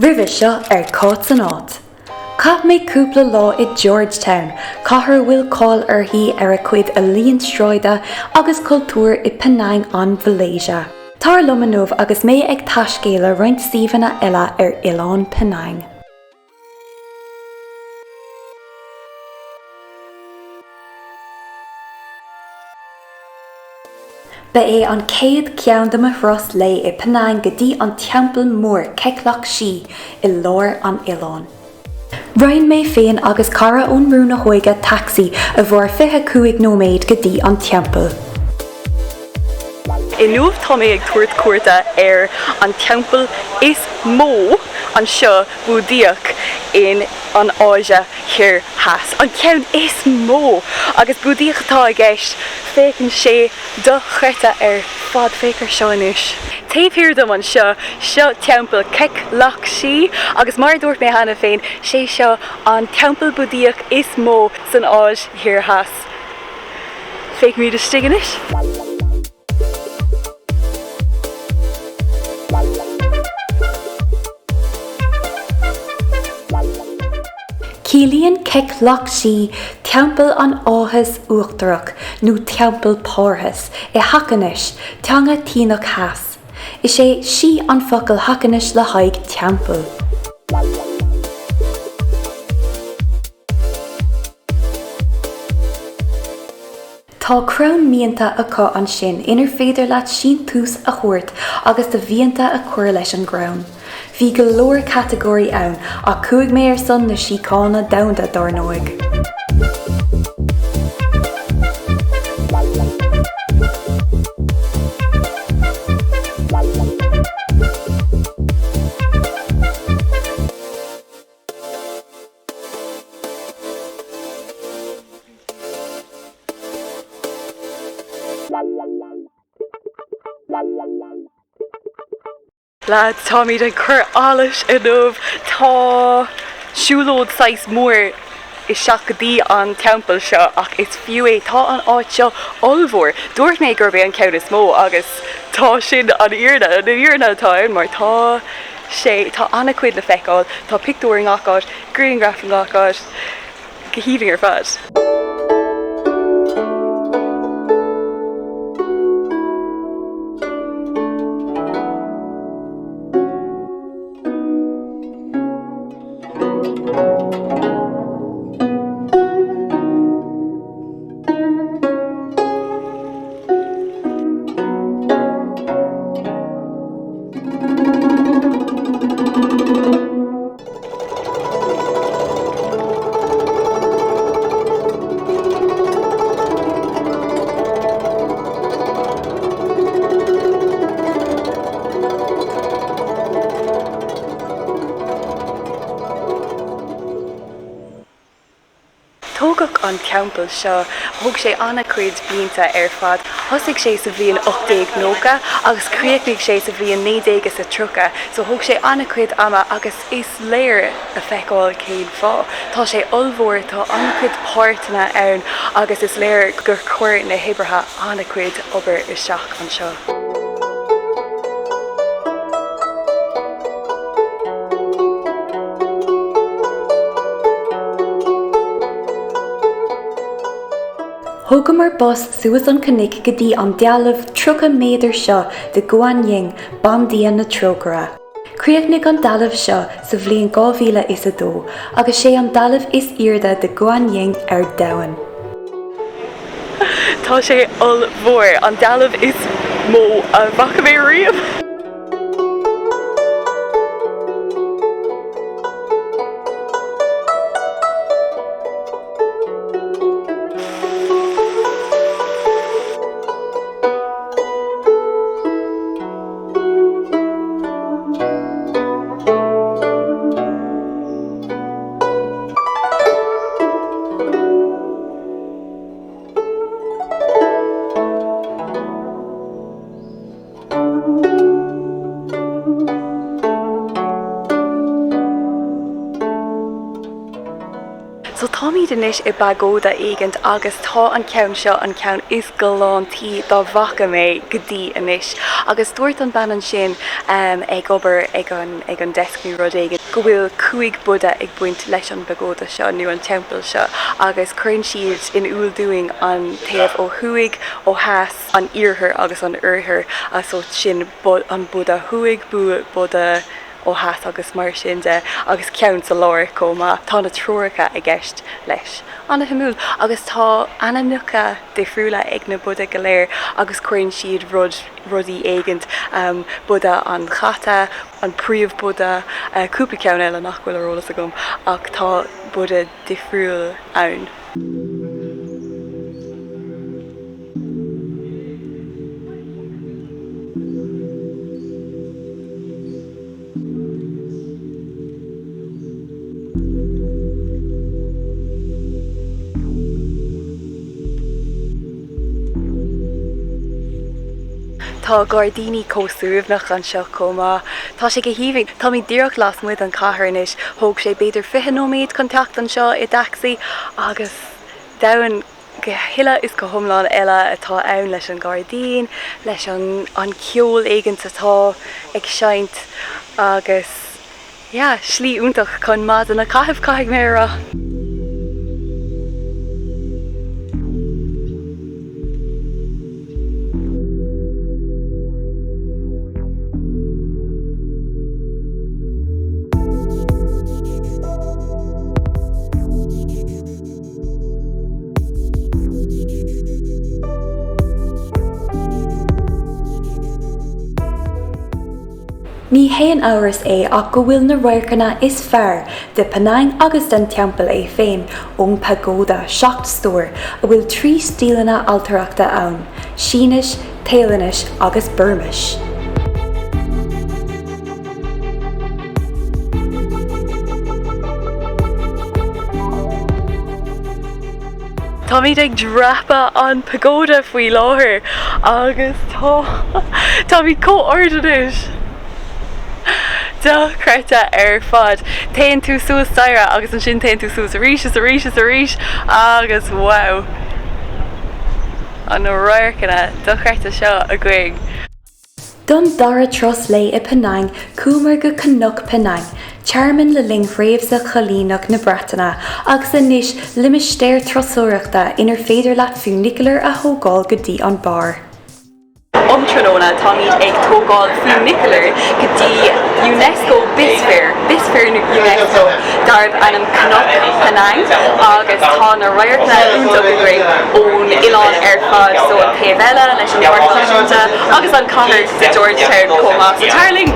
Roimhe seo ar Cáit san Áit. Chaith mé cúpla lá i George Town, cathair a bhfuil cáil uirthi ar a cuid ealaíon sráide agus cultúir i Penang an Mhalaeisia. Tar liom inniu agus mé ag taiscéaladh roinnt suíomhanna eile ar oileán Penang. Ba é an chéad cheann de mo thuras lae i Penang go dtí an teampall mór Kek Lok Si i lár an oileáin. Roinn mé féin agus cara ón mBrú na hÓige tacsaí a mhair 25 nóiméad go dtí an teampall. Inniu tá mé ag tabhairt cuairte ar an teampall is mó anseo Búdaíoch in an Áise Thoir Theas. An ceann is mó! Agus Búdaíoch atá i gceist, féachann sé dochreidte ar fad. Féach ar seo anois. Taobh thiar dom anseo, seo teampall Kek Lok Si agus mar a dúirt mé cheana féin, sé seo an teampall Búdaíoch is mó san Áis Thiar Theas. Féachfaimid istigh anois. Ciallaíonn Kek Lok Si Teampall an Áthais Uachtarach nó Teampall Parthas i Hakkanis, teanga tSíneach Theas. Is é Si an focal Hakkanis le haghaidh teampall. Tá crann mianta acu ansin inar féidir leat síntiús a thabhairt agus do mhianta a chur leis an gcrann. Bhí go leor catagóirí ann ach chuaigh mé ar son na síochána domhanda dár ndóigh. Lads, táimid ag cur allais inniu. Tá siúlóid saghas mór isteach go dtí an teampall seo ach is fiú é. Tá an áit seo ollmhór. Dúirt mé gurb é an ceann is mó agus tá sin an fhírinne, an fhírinne atá ann mar tá sé, tá an-chuid le feiceáil, tá pictiúir i ngach áit, grianghraif i ngach áit. Go haoibhinn ar fad. Tógadh an teampall seo, thóg sé an-chuid blianta ar fad. Thosaigh sé sa bhliain 1890 agus chríochnaigh sé sa bhliain 1930, so thóg sé an-chuid ama agus is léir a feiceáil cén fáth. Tá sé ollmhór, tá an-chuid páirteanna ann agus is léir gur chuir na hoibrithe an-chuid obair isteach anseo. Thógamar bus suas an cnoic go dtí an dealbh 30 méadar seo de Guan Yin, bandia na trócaire. Chríochnaigh an dealbh seo sa bhliain 2002 agus sé an dealbh is airde de Guan Yin ar domhan. Tá sé ollmhór, an dealbh is mó a bhfaca mé riamh! So táimid anois i bpagoda éigint agus tá an ceann seo an ceann is galántaí dá bhfaca mé go dtí anois. Agus dúirt an bean ansin ag obair ag an ag an desk nó rud éigin go bhfuil 5 Buddha ag baint leis an bpagoda seo nó an teampall seo agus cuireann siad in iúl dúinn an taobh ó thuaidh, ó theas, an iarthar agus an oirthear so sin an Buddha thuaidh, Buddha ó theas agus mar sin de, agus ceann sa lár chomh maith. Tá na treoracha i gceist leis. Ana-shuimiúil. Agus tá ainmneacha difriúla ag na Buddha go léir agus cuireann siad rud, rudaí éigint, Buddha an chata, an príomh-Buddha, cúpla ceann eile nach bhfuil ar eolas agam ach tá Buddha difriúil ann. Tá gairdíní chomh suaimhneach anseo chomh maith. Tá sé go haoibhinn. Táimid díreach lasmuigh den chathair anois. Thóg sé b'fhéidir 20 nóiméad chun teacht anseo i dtacsaí agus domhan go huile is go hiomlán eile atá ann leis an ghairdín, leis an an ceol éigint atá ag seinnt agus yeah, slí iontach chun maidin a chaitheamh caithfidh mé a rá. Ní haon amhras é ach go bhfuil na radharcanna is fearr de Penang agus den teampall é féin ón bpagoda 7 stór a bhfuil 3 stíleanna ailtireachta ann, Sínis, Téalainnis agus Burmais. Táimid ag dreapadh an pagoda faoi láthair agus tá táimid chomh ard anois. Dochreidte ar fad. Téann tú suas staighre agus ansin téann tú suas arís is arís is arís agus wow! An na radharcanna dochreidte seo againn. Don dara turas lae i Penang, chuamar go Cnoc Penang, tearmann le linn thréimhse choilíneach na Breataine, agus anois limistéar turasóireachta inar féidir leat funicular a thógáil go dtí an barr. Um tráthnóna táimid ag tógáil funicular go dtí Unesco Biosphere, Biosphere Unesco, darb ainm Cnoc Penang agus tá na radharcanna iontach againn ón oileán ar fad so an taobh eile leis an Pháirc Náisiúnta agus an cathair sa George Town chomh maith. So tar linn!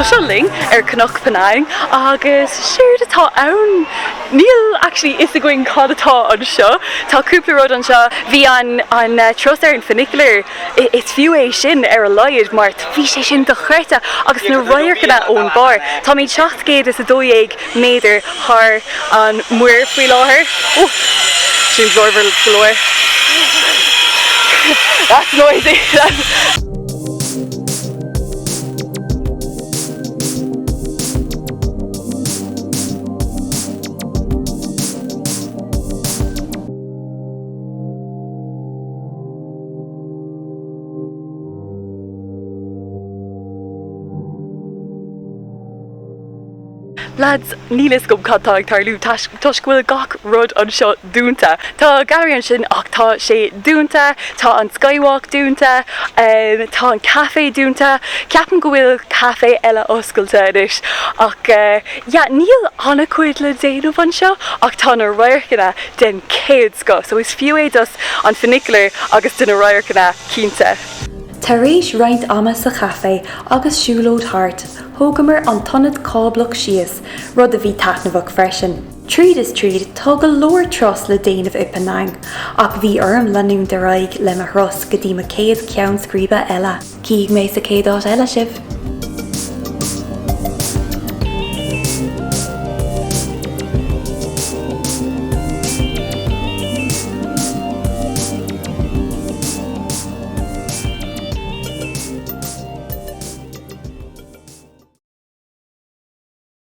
Seo linn ar Cnoc Penang agus séard atá ann, níl actually fhios againn cad atá anseo. Tá cúpla rud anseo. Bhí an an turas ar an funicular, is fiú é sin ar a laghad mar bhí sé sin dochreidte agus na radharcanna ón barr. Táimid 712 méadar thar an muir faoi láthair. Ó! Sin glórmhar go leor. That's noisy. Lads, níl fhios agam cad tá ag tarlú toisc go bhfuil gach rud anseo dúnta. Tá gallery ansin ach tá sé dúnta, tá an skywalk dúnta, tá an café dúnta, ceapaim go bhfuil café eile oscailte anois ach yeah níl an-chuid le déanamh anseo ach tá na radharcanna den chéad scoth so is fiú é dos an funicular agus do na radharcanna cinnte. Tar éis roinnt ama sa chaifé agus siúlóid thart, thógamar an t-ionad cáblach síos, rud a bhí taitneamhach freisin. Tríd is tríd, tá go leor turas le déanamh i Penang, ach bhí orm leanúint ar aghaidh le mo thuras go dtí mo chéad cheann scríbe eile. Cífidh mé sa chéad áit eile sibh!